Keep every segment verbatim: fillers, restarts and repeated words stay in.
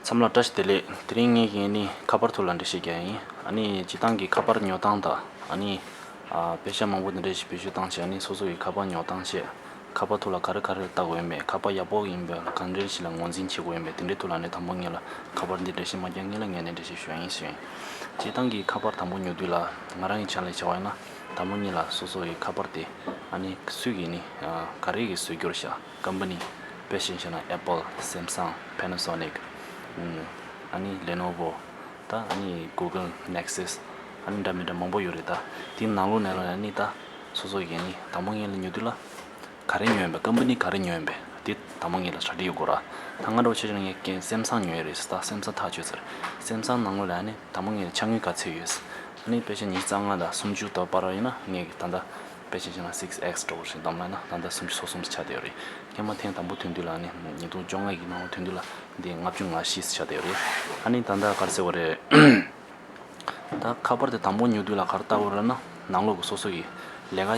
འཚམས་ལ་བཀྲ་ཤིས་བདེ་ལེགས། དེ་རིང་ངས་ཀྱིས་ནི་ཁ་པར་ཐོག་ལ་འགྲེལ་བཤད་རྒྱག་ཡིན། ཨ་ནི་སྤྱིར་བཏང་གི་ཁ་པར་ཉོ་སྟངས་དང་ཨ་ནི་ཨ་པེ་ཤ་མང་པོ་དེ་འདྲ་ཞིག་བེད་སྤྱོད་བཏང་བྱས། ཨ་ནི་སོ་སོ་གི་ཁ་པར་ཉོ་སྟངས་བྱས། ཁ་པར་ཐོག་ལ་ག་རེ་ག་རེ་ལྟ་དགོས་ཡོད་མེད། ཁ་པར་ཡག་པོ་ཡིན་པ་གང་འདྲ་ཞིག་ལ་ངོས་འཛིན་བྱེད་དགོས་ཡོད་མེད། དེ་འདྲའི་ཐོག་ལ་ནི་དང་པོ་ངེད་ལ་ཁ་པར་འདི་འགྲེལ་བཤད་མ་རྒྱག་སྔོན་ལ་ངས་ནི་འགྲེལ་བཤད་ཞུ་ཡ་ཡིན་ཞུ་ཡིན། སྤྱིར་བཏང་གི་ཁ་པར་དང་པོ་ཉོ་དུས་ལ་ང་རང་གི་ཆ་ནས་བྱ་བ་ཡིན་ན། དང་པོ་ངེད་ལ་སོ་སོ་ཡི་ཁ་པར་དེ་ཨ་ནི་སུས་ཀྱིས་ནི་ཨ་ག་རེ་གི་བཟོས་རྒྱུར་བཞག་ཀམ་པ་ནི། དཔེ་བཞིན་བཤད་ན་Apple, Samsung, Panasonic, ཨ་ནི་Lenovo། ད་ཨ་ནི་Google Nexus། ཨ་ནི་འདྲ་མི་འདྲ་མང་པོ་ཡོད་རེད། ད་དེའི་ནང་ལོགས་ནས་ལ་ཨ་ནི་ད་སོ་སོ་གིས་ཨ་ནི་དང་པོ་ངེད་ལ་ཉོ་དུས་ལ་ག་རེ་ཉོས་ཡིན་པ། ཀམ་པ་ནི་ག་རེ་ཉོས་ཡིན་པ་དེ་དང་པོ་ངེད་ལ་གྲ་སྒྲིག་ཡོད་དགོས་ར། ད་ང་འདྲ་བོ་ཆ་བཞག་ན་ངས་ཀྱིས་Samsung ཉོས་ཡོད་རེད། ད་Samsung ཐག་ཆོད་ཚར། Samsung ནང་ལོགས་ལ་ཨ་ནི་དང་པོ་ངེད་ལ་འཆར་དངུལ་ག་ཚད་ཡོད། ཨ་ནི་དཔེ་ཆ་ཉི་ཤུ་རྩ་ལྔ་དང་སུམ་ཅུ་དང་བར་ཡིན་ན་ངས་ཀྱིས་ད་ལྟ་དཔེ་ཆ་བཞག་ན་six X འདྲ་བོ་ཞིག་བདམས་ལ་ན་ད་ལྟ་སུམ་ཅུ་སོ་གསུམ་ཆགས་བསྡད་ཡོད་རེད། སྔོན་མ་ཐེངས་དང་པོ་ཐོན་དུས་ལ་ནི་ཉིས་སྟོང་བཅོ་ལྔ་གི་ནང་ལ་ཐོན་དུས་ལ་འདི་ལྔ་བཅུ་ང་བཞི་ཆགས་བསྡད་ཡོད་རེད། ཨ་ནི་ད་ལྟ་ག་རེ་ཟེར་བ་རེད། ད་ཁ་པར་དེ་དང་པོ་ཉོ་དུས་ལ་ག་རེ་ལྟ་དགོས་རེད་ན། ནང་ལོགས་ཀྱི་སོ་སོ་གི་ལས་ཀ་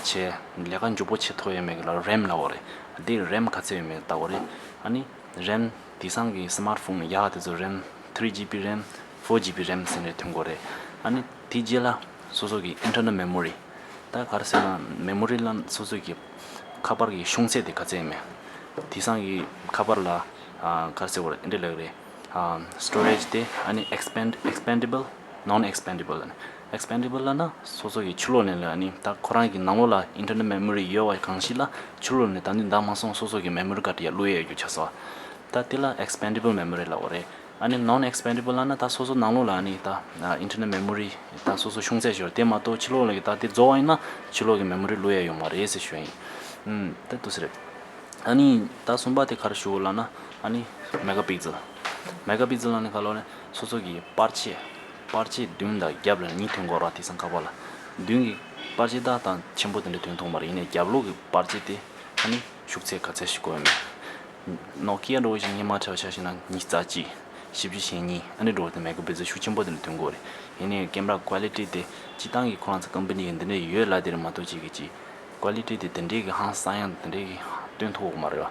བྱེད་ལས་ཀ་མགྱོགས་པོ་བྱེད་ཐུབ་ཡ་མེད་གི་ལ་རེམ་ལབ་དགོས་རེད། འདི་རེམ་ག་ཚད་ཡོད་མེད་ལྟ་དགོས་རེད། ཨ་ནི་རེམ་དེང་སང་གི་སི་མཱར་ཕོན་ཡག་དེ་ཚོ་རེམ་three GB རེམ། four GB རེམ་ཟེར་ནས་ཐོན་གོ་རེད། ཨ་ནི་དེ་རྗེས་ལ་སོ་སོ་གི་internal memory། ད་ག་རེ་ཟེར་ན་མེ་མོ་རི་ལ་སོ་སོ་གི་ཁ་པར་གི་ཤོང་ཚད་དེ་ག་ཚད་ཡིན་མེད། དེང་སང་གི་ཁ་པར་ལ་ཨ་ག་རེ་ཟེར་དགོས་རེད། འདི་ལབ་རེད། ཨ་storage དེ་ཨ་ནི་expand expandable, non expandable ཨ་ནི་expandable ལབ་ན་སོ་སོ་གི་ཕྱི་ལོགས་ནས་ལ་ཨ་ནི་ད་ཁོ་རང་གི་ནང་ལོགས་ལ་internal memory ཡོད་པ་གང་ཞིག་ལ་ཕྱི་ལོགས་ནས་ད་འདི་འདང་མ་སོང་སོ་སོ་གི་མེ་མོ་རི་ཀར་ཡར་བླུག་ཡས་ཡོད་ཆགས་སོང་། ད་དེ་ལ་expandable memory ལབ་དགོས་རེད། ཨ་ནི་non expandable ལབ་ན་ད་སོ་སོ་ནང་ལོགས་ལ་ཨ་ནི་ད་internal memory ད་སོ་སོ་ཤོང་ཚད་ཤོར་དེ་མ་གཏོགས་ཕྱི་ལོགས་ལ་གི་ད་དེ་རྫོགས་པ་ཡིན་ན་ཕྱི་ལོགས་ཀྱི་མེ་མོ་རི་བླུག་ཡ་ཡོད་མ་རེད་ཟེར་ཞུ་ཡ་ཡིན། ཨུམ། ད་འདུག་སེ་རེད། ཨ་ནི་ད་གསུམ་པ་དེ་ག་རེ་ཞུ་དགོས་ལབ་ན་ཨ་ནི་mega pixel། mega pixel ལབ་ན་ག་ལབ་ན་སོ་སོ་གི་པར་ཆས། པར་ཆས་མདུན་དང་རྒྱབ་ལ་གཉིས་ཐོན་གོ་ར། དེང་སང་ཁ་པར་ལ་མདུན་གྱི་པར་ཆས་ད་ད་ཆེན་པོ་དེ་འདྲ་ཐོན་ཐུབ་མ་རེད། ཡིན་ནའི་རྒྱབ་ལོགས་ཀྱི་པར་ཆས་དེ་ཨ་ནི་ཤུགས་ཚད་ག་ཚད་ཞིག་དགོས་ཡོད་མེད། Nokia འདྲ་བོ་ཞིག་སྔོན་མ་ཆ་བཞག་ན་ཉི་ཤུ་རྩ་གཅིག་བཞི་བཅུ་ཞེ་གཉིས་ཨ་ནི་འདྲ་བོ་དེ་mega pixel ཤུགས་ཆེན་པོ་དེ་འདྲ་ཐོན་གོ་རེད། ཡིན་ནའི་camera quality དེ་སྤྱིར་བཏང་གི་ཁོ་རང་ཚོ་ཀམ་པ་ནི་གི་འདི་འདྲ་ཡོད་ལབ་དེ་རེད་མ་གཏོགས་ཅིག་གི་ཅིག quality དེ་དེ་འདྲའི་གི་ཧང་སང་ཡང་དེ་འདྲའི་གི་སྟོན་ཐུབ་ཀྱི་མ་རེད་བ།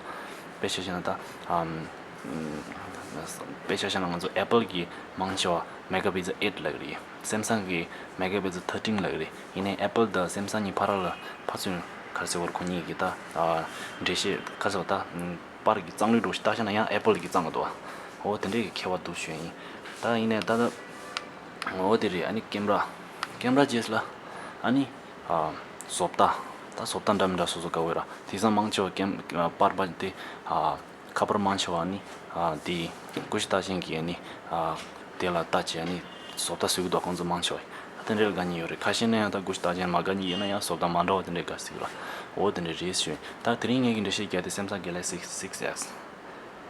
དཔེ་ཆ་བཞག་ན་ད་ཨམ། དཔེ་ཆ་བཞག་ན་ང་ཚོ་Apple གི་མང་ཆེ་བ་mega pixel eight ལབ་ཀྱི་རེད། Samsung གི་mega pixel thirteen ལབ་ཀྱི་རེད། ཡིན་ནའི་Apple དང་Samsung གཉིས་བར་ལ་ཕར་ཚུར་ག་རེ་ཟེར་དགོས་རེད། ཁོ་གཉིས་ཀྱི་ད་ཨ་འགྲེལ་བཤད་ག་རེ་ཟེར་བ་ད་པར་གྱི་གཙང་ལོས་འགྲོ་ཞིག་ལྟ་བཞག་ན་ཡང་Apple གྱི་གཙང་གི་འདུག་འོ་དེ་འདྲའི་གི་ཁྱད་པར་འདུག་ཞུ་ཡ་ཡིན། ད་ཡིན་ནའི་ད་ད་འོ་དེ་རེད། ཨ་ནི་camera camera རྗེས་ལ་ཨ་ནི་ཨ་བཟོ་ལྟ། ད་བཟོ་ལྟ་འདྲ་མི་འདྲ་སོ་སོ་དགའ་བོ་ར། དེང་སང་མང་ཆེ་བ་ཀེམ་པར་པར་དེ་ཨ་ཁ་པར་མང་ཆེ་བ་ནི་ཨ་དེ་ཀུ་ཤུ་རྟགས་ཅན་གྱི་ནི་ཨ་དེ་ལ་ལྟ་བྱས་ནི་བཟོ་ལྟ་བཟོ་གི་འདུག་ཁོང་ཚོ་མང་ཆེ་བ་དེ་འདྲའི་དགའ་ཉེ་ཡོད་རེད། ཁ་ཤས་ནི་ཡང་ད་ཀུ་ཤུ་རྟགས་ཅན་མ་དགའ་ཉེ་ཡིན་ན་ཡང་བཟོ་ལྟ་མ་འདྲ་བ་དེ་འདྲའི་དགའ་སྲིད་ར། འོ་དེ་འདྲའི་རེད་ཞུ། ད་དེ་རིང་ངེད་ཀྱི་འགྲེལ་བཤད་རྒྱག་དེ་Samsung Galaxy six S,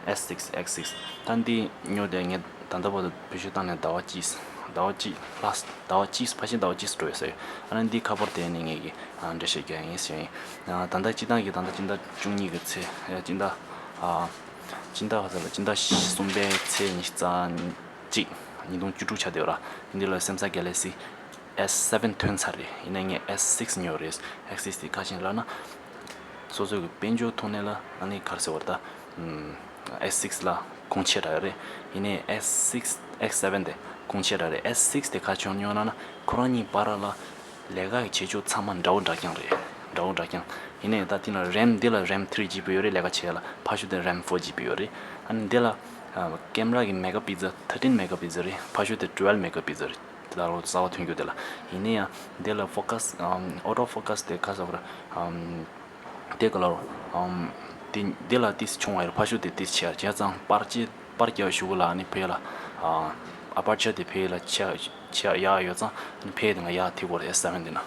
S six, X six ད་འདི་ཉོ་དེ་ངས་ད་ལྟ་བར་དུ་བེད་སྤྱོད་བཏང་ནས་ཟླ་བ་གཅིག་ཟླ་བ་གཅིག་ལྷག་ཟླ་བ་གཅིག་ཕལ་ཆེར་ཟླ་བ་གཅིག་འགྲོ་ཡོད་ཟེར། ཨ་ནི་འདི་ཁ་པར་དེ་ནི་ངེད་ཀྱི་ཨ་འགྲེལ་བཤད་རྒྱག་ཡིན་ཟེར་ཡིན། ཨ་ད་ལྟ་སྤྱི་བཏང་གི་ད་ལྟ་སྤྱི་ཟླ་བཅུ་གཉིས་ཀྱི་ཚེས་ཨ་སྤྱི་ཟླ་ཨ་སྤྱི་ཟླ་ག་ཚོད་ལ་སྤྱི་ཟླ་གསུམ་པའི་ཚེས་ཉི་ཤུ་རྩ་གཅིག་ཉིས་སྟོང་བཅུ་དྲུག་ཆགས་བསྡད་ཡོད་ར། འདི་ལ་Samsung Galaxy S seven ཐོན་ཚར་རེད། ཡིན་ནའི་ངས་S six ཉོས་རེད། S six དེ་ག་ཅིག་ལབ་ན། སོ་སོ་གི་དཔལ་འབྱོར་ཐོག་ནས་ལ་ཨ་ནི་ག་རེ་ཟེར་བ་ད། ཨམ། S six ལ་གོང་ཆེ་དྲགས་རེད། ཡིན་ནའི་S six, S seven དེ་གོང་ཆེ་དྲགས་རེད། S six དེ་ག་བྱུང་ཡོང་ན་ན་ཁོ་རང་གཉིས་བར་ལ་ལས་ཀ་གི་བྱེད་ཕྱོགས་ཚང་མ་འདྲ་བོ་འདྲ་རྐྱང་རེད། འདྲ་བོ་འདྲ་རྐྱང་། ཡིན་ནའི་ད་དེ་ལ་རེམ་འདི་ལ་རེམ་three GB ཡོད་རེད། ལས་ཀ་བྱེད་ཡ་ལ་ཕར་ཕྱོགས་དེ་རེམ་four GB ཡོད་རེད། ཨ་ནི་འདི་ལ་ཨ་ཀེམ་ར་གི་mega pixel thirteen mega pixel རེད། ཕར་ཕྱོགས་དེ་twelve mega pixel རེད། དེ་ལ་རོ་གསར་བ་ཐོན་རྒྱུ་དེ་ལ། ཡིན་ནའི་ཡང་དེ་ལ་focus ཨམ་auto focus དེ་ག་ཟེར་བ་རེད། ཨམ་དེ་ག་ལ་རོ་ཨམ་དེ་དེ་ལ་ཏིས་ཆུང་བ་ཡོད་རེད། ཕར་ཕྱོགས་དེ་ཏིས་ཆེ་བ་བྱས་ཙང་པར་ཅེ་པར་རྒྱག་ཞུ་གུ་ལ་ཨ་ནི་ཕེ་ལ་ཨ་aperture དེ་ཕེ་ལ་ཆེ་ཆེ་ཡག་ཡོད་ཙང་ཨ་ནི་ཕེ་དེ་ང་ཡག་ཐིག་གོ་རེད། S seven དེ་ན།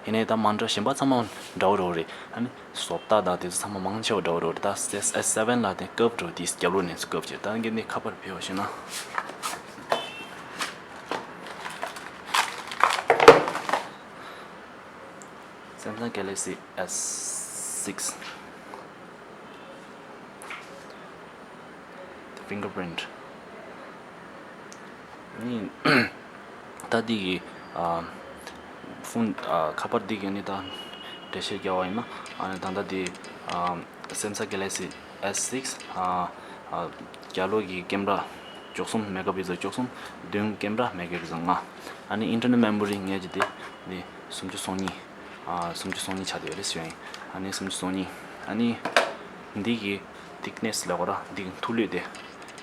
ཡིན་ནའི་ད་མ་འདྲ་གཞན་པ་ཚང་མ་འདྲ་བོ་འདྲ་བོ་རེད། ཨ་ནི་བཟོ་ལྟ་དང་དེ་ཚོ་ཚང་མ་མང་ཆེ་བ་འདྲ་བོ་འདྲ་བོ་རེད། ད་S S seven ལ་དེ་ཀབ་འདྲ་བོ་དེ་རྒྱབ་ལོགས་ནས་ཀབ་བྱས། ད་ངས་འདི་ཁ་པར་ཕེ་བ་ཤེས་ན། Samsung Galaxy S six fingerprint ནི་ད་འདི་གི་ཨ་ཕུན་ཨ་ཁ་པར་འདི་གི་ནི་ད་འགྲེལ་བཤད་རྒྱག་པ་ཡིན་ན། ཨ་ནི་ད་ལྟ་འདི་ཨ་Samsung Galaxy S six ཨ་ཨ་རྒྱབ་ལོགས་ཀྱི་ཀེམ་ར་ བཅུ་གསུམ། མེ་ག་པིག་སལ་བཅུ་གསུམ། མདུན་ཀེམ་ར་མེ་ག་པིག་སལ་ལྔ། ཨ་ནི་ཨིན་ཊར་ནལ་མེ་མོ་རི་ངས་ཀྱི་དེ་ནི་སུམ་ཅུ་སོ་གཉིས། ཨ་སུམ་ཅུ་སོ་གཉིས་ཆགས་བསྡད་ཡོད་རེད་ཟེར་ཡིན། ཨ་ནི་སུམ་ཅུ་སོ་གཉིས། ཨ་ནི་འདི་གི་ཐིག་ནེ་སི་ལབ་དགོས་ར། འདི་གི་མཐུག་ལོས་དེ།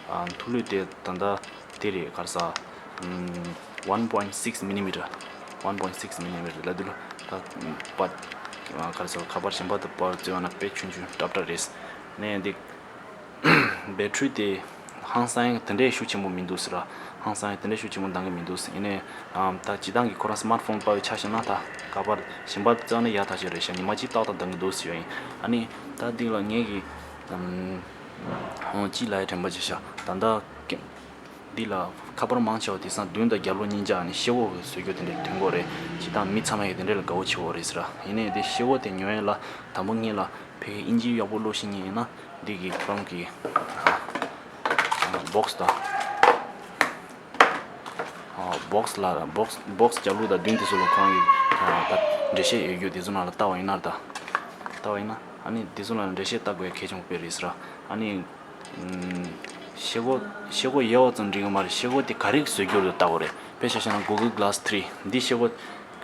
ཨ་མཐུག་ལོས་དེ་ད་ལྟ་དེ་རེད། ག་རེ་ཟ། ཨམ་one point six millimeter། One point six millimeter ལབ་དུས་ལ་ད་པ། ག་རེ་ཟ། ཁ་པར་གཞན་པ་དང་པར་བརྩི་བ་ན་དཔེ་ཆུང་ཆུང་ཏག་ཏག་རེད། ནས་འདི་བེ་ཊི་རི་དེ་ཧང་སང་དེ་འདྲའི་ཤུགས་ཆེན་པོ་མི་འདུག་ཟེར་ར། ཧང་སང་དེ་འདྲའི་ཤུགས་ཆེན་པོ་འདང་གི་མི་འདུག་ཟེར། ཡིན་ནའི་ཨམ་ད་སྤྱིར་བཏང་གི་ཁོ་རང་སི་མཱར་ཊི་ཕོན་པ་བའི་ཆ་བཞག་ན་ད་ཁ་པར་གཞན་པ་བརྩི་བ་ན་ཡག་ཐག་ཆོད་རེད་ཤག། ཉི་མ་གཅིག་ཏག་ཏག་འདང་གི་འདུག་ཟེར་ཡིན། ཨ་ནི་ད་འདི་ལ་ངས་ཀྱི་ཨམ་ཧོང་ཅི་ལ་ཡ་དྲན་པ་ཅིག་ཤག། ད་ལྟ་ཀེམ། འདི་ལ་ཁ་པར་མང་ཆེ་བ་དེང་སང་མདུན་དང་རྒྱབ་ལོགས་གཉིས་ཆ་ནི་ཤེལ་སྒོ་བཟོ་རྒྱུ་དེ་འདྲའི་ཐོན་གྱི་ཡོད་རེད། སྤྱིར་བཏང་མི་ཚང་མ་ཡི་དེ་འདྲ་ལ་དགའ་བོ་བྱེད་ཀྱི་ཡོད་རེད་ཟེར་ར། ཡིན་ནའི་དེ་ཤེལ་སྒོ་དེ་ཉོ་ཡས་ལ་དང་པོ་ངེད་ལ་ཕ་གི་ཨིན་ཇི་ཡག་པོ་ཀློག་ཤེས་མཁན་ཡིན་ན་འདི་གི་ཁོ་རང་གི་ཨ་ཨ་བོག་སི་དང་ཨ་བོག་སི་ལ་བོག་སི་བོག་སི་རྒྱབ་ལོགས་དང་མདུན་དེ་ཚོ་ལ་ཁོ་རང་གི་ཨ་ད་འགྲེལ་བཤད་ཡོད་རྒྱུ་དེ་ཚོ་ནང་ལ་ལྟ་བ་ཡིན་ན། ད་ལྟ་བ་ཡིན་ན་ཨ་ནི་དེ་ཚོ་ནང་ལ་འགྲེལ་བཤད་ལྟ་དགོས་གལ་ཆེན་པོ་དཔེ་རེད་ཟེར་ར། ཨ་ནི། ཤེལ་སྒོ་ཤེལ་སྒོ་ཡག་པོ་ཙམ་འགྲིག་གི་མ་རེད། ཤེལ་སྒོ་དེ་ག་རེ་བཟོ་རྒྱུ་རེད་ལྟ་དགོས་རེད། དཔེ་ཆ་བཞག་ན་Google Glass three འདི་ཤེལ་སྒོ་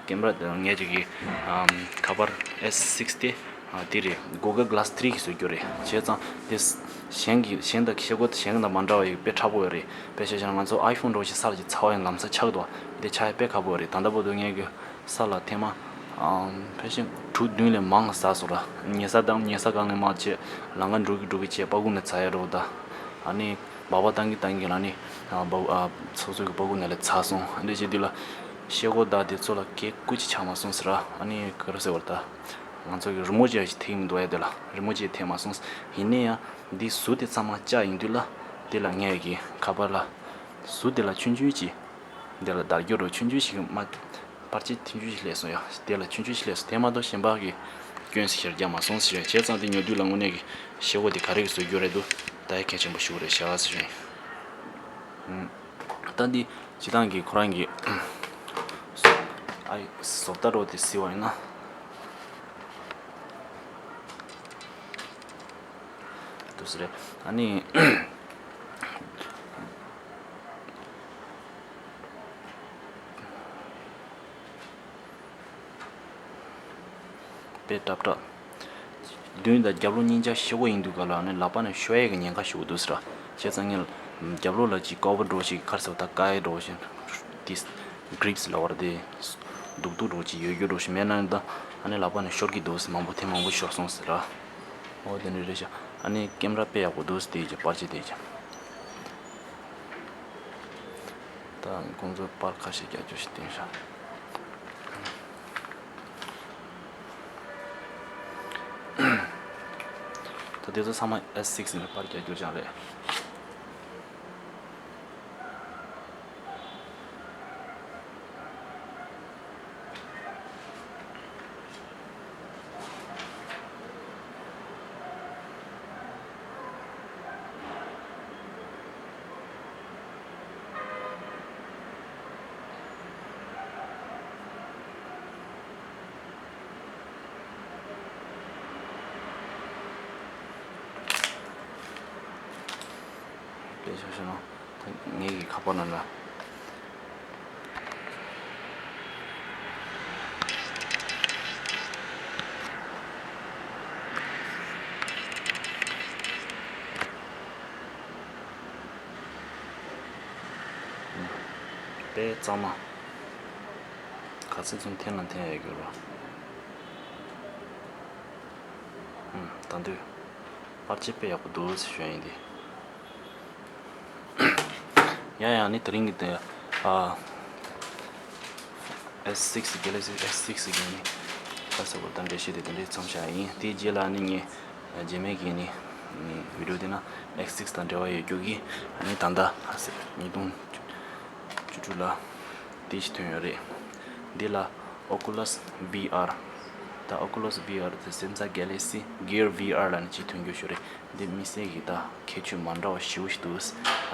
ཀེམ་ར་ངས་ཅིག་གི་ཨམ་ཁ་པར་S six དེ་ཨ་དེ་རེད། Google Glass three གི་བཟོ་རྒྱུ་རེད། བྱས་ཙང་དེ་གཞན་གྱི་གཞན་དང་ཤེལ་སྒོ་གཞན་དང་མ་འདྲ་བ་ཡོད་དཔེ་ཁག་པོ་ཡོད་རེད། དཔེ་ཆ་བཞག་ན་ང་ཚོ་iPhone འདྲ་བོ་ཞིག་ས་ལ་ཅིག་ཚ་བ་ཡང་ལམ་སང་ཆགས་འདུག་དེ་ཆགས་ཡ་དཔེ་ཁག་པོ་ཡོད་རེད། ད་ལྟ་བར་དུ་ངས་གི་ས་ལ་ཐེངས་མ་ཨམ་ཕལ་ཆེར་དྲུག་བདུན་ལས་མང་ཟག་སོང་ར། ཉལ་ས་དང་ཉལ་ས་སྒང་ནས་མར་བྱས་ལམ་ཁ་འགྲོ་གི་འགྲོ་གི་བྱས་པ་ཀུ་ནས་ཚ་ཡ་འགྲོ་ད། ཨ་ནི་སྦག་སྦག་བཏང་གི་བཏང་གི་ལ་ནི་ཨ་སྦག་ཨ་སོ་སོ་གི་པ་ཀུ་ནས་ལ་ཚ་སོང་། ཨ་འདྲ་བྱས་དུས་ལ་ཤེལ་སྒོ་དང་དེ་ཚོ་ལ་གས་སྐུ་ཅི་ཆགས་མ་སོང་ཟེར་ར། ཨ་ནི་ག་རེ་ཟེར་བ་ད་ང་ཚོ་གི་རི་མོ་ཅི་ཡ་ཞིག་ཐེག་མི་འདུག་ཡ། དེ་ལ་རི་མོ་ཅི་ཐེག་མ་སོང་། ཡིན་ནའི་ཡང་འདི་ཟུར་དེ་ཚང་མ་བཅག་ཡིན་དུས་ལ་དེ་ལ་ངས་ཀྱི་ཁ་པར་ལ་ཟུར་དེ་ལ་ཆུང་ཆུང་ཅིག་འདི་ལ་བརྡར་རྒྱུ་རུ་ཆུང་ཆུང་ཞིག་མ། པར་ཆས་ཐུང་ཆུང་ཞིག་སླེབས་སོང་ཡ། དེ་ལ་ཆུང་ཆུང་ཞིག་སླེབས་སོང་། དེ་མ་གཏོགས་གཞན་པ་གི་སྐྱོན་ཞིག་ཞེ་དྲག་མ་སོང་ཟེར་བྱས་ཙང་དེ་ཉོ་དུས་ལ་དངོས་གནས་ཀྱི་ཤེལ་སྒོ་དེ་ག་རེ་གི་བཟོ་རྒྱུ་རེད་འདུག་ད་ཡ་གལ་ཆེན་པོ་ཞིག་རེད་ཤག་ཟེར་བྱས། ད་འདི་སྤྱིར་བཏང་གི་ཁོ་རང་གི་ཨ་བཟོ་ལྟ་རོ་དེ་གཟིགས་པ་ཡིན་ན། འདུག་ཟེར་རེད། ཨ་ནི། དཔེ་ཏག་ཏག་མདུན་དང་རྒྱབ་ལོགས་གཉིས་ཆ་ཤེལ་སྒོ་ཡིན་དུས་ག་ལ་ནི་ལག་པ་ནས་ཤོར་ཡས་ཀྱི་ཉེན་ཁ་ཞུགས་འདུག་ཟེར། བྱས་ཙང་ངས་རྒྱབ་ལོགས་ལ་ཅིག་ཀོ་བར་འདྲ་བོ་ཞིག་ག་རེ་ཟེར་བ་ད་ཀ་ཡ་འདྲ་བོ་ཞིག་དེ་གྷི་རིབ་སི་ལབ་པ་རེད་དེ། སྡུག་སྡུག་འདྲ་བོ་ཅིག་ཡོད་རྒྱུ་འདྲ་བོ་ཞིག་མེད་ན་ད་ཨ་ནི་ལག་པ་ནས་ཤོར་གྱི་འདུག་ཟེར། མང་པོ་ཐེངས་མང་པོ་ཤོར་སོང་ཟེར། འོ་དེ་འདྲ་རེད་ཤག། ཨ་ནི་ཀེམ་ར་དཔེ་ཡག་པོ་འདུག་ཟེར། དེ་ཀྱི་པར་ཆས་དེ་ཀྱི། ད་ཁོང་ཚོས་པར་ཁ་ཤས་རྒྱག་རྒྱུ་ཞིག་བསྟན་ཤག། ད་དེ་ཚོ་ཚང་མ་S six ནས་པར་རྒྱག་རྒྱུ་ཅང་རེད། དཔེ་ཆ་བཞག་ན་ད་ངེད་ཀྱི་ཁ་པར་ནང་ལ། དཔེ་གཙང་མ། ག་ཚོད་ཙམ་འཐེན་ལ་འཐེན་ཡོད་རྒྱུ་རོ། ཨུམ། ད་དུས་པར་ཆས་དཔེ་ཡག་པོ་འདུག་ཟེར་ཞུ་ཡ་ཡིན་ཏེ། ཡང་ཡང་ནི་དེ་རིང་གི་དེ་ཨ་S six Galaxy S six གི་ནི་ཁ་ས་བར་དང་འགྲེལ་བཤད་དེ་དེ་འདྲའི་མཚམས་བཞག་ཡིན། དེའི་རྗེས་ལ་ནི་ངས་རྗེས་མའི་གི་ནི་བི་ཌི་ཡོ་དེ་ན་S six དང་འབྲེལ་བ་ཡོད་རྒྱུ་གི་ནི་ད་ལྟ་ཉིས་སྟོང་བཅུ་དྲུག་ལ་དེ་ཞིག་ཐོན་ཡོད་རེད། འདི་ལ་Oculus V R། ད་Oculus V R དེ་Samsung Galaxy Gear V R ལ་ནི་གཅིག་ཐོན་རྒྱུ་ཞིག་རེད། འདི་དམིགས་བསལ་གྱི་ད་ཁྱད་ཆོས་མ་འདྲ་བ་ཞེ་པོ་ཞིག་འདུག།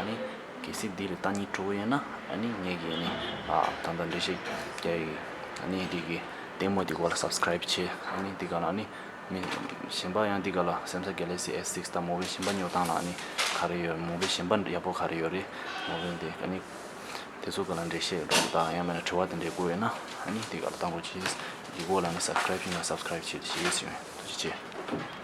ཨ་ནི་གལ་སྲིད་འདི་ལ་ལྟ་སྙིང་བྲོ་བོ་ཡོད་ན་ཨ་ནི་ངས་ཀྱི་ནི་ཨ་ད་ལྟ་འགྲེལ་བཤད་རྒྱག་ཡི། ཨ་ནི་འདི་གི་ལྟད་མོ་འདི་སྐོར་ལ་སབ་སི་ཀ་རེབ་བྱེད། ཨ་ནི་འདི་ག་ལ་ཨ་ནི་ མི་གཞན་པ་ཡང་འདི་ག་ལ་Samsung Galaxy S six དང་མོ་བེལ་གཞན་པ་ཉོ་སྟངས་ལ་ཨ་ནི་ག་རེ་ཡོད། མོ་བེལ་གཞན་པ་ཡག་པོ་ག་རེ་ཡོད་རེད། མོ་བེལ་འདི་ཨ་ནི་དེ་ཚོ་ག་ལ་འགྲེལ་བཤད་རོགས་དང་ཡང་མིན་ན་དྲི་བ་དེ་འདྲས་དགོས་ཡོད་ན་ཨ་ནི་འདི་ག་ལ་བཏང་རོགས་གྱིས། འདི་གོ་ལ་ནི་subscribe བྱས་ན་subscribe བྱེད་ཤེས་ཡོད། ཐུགས་རྗེ་ཆེ།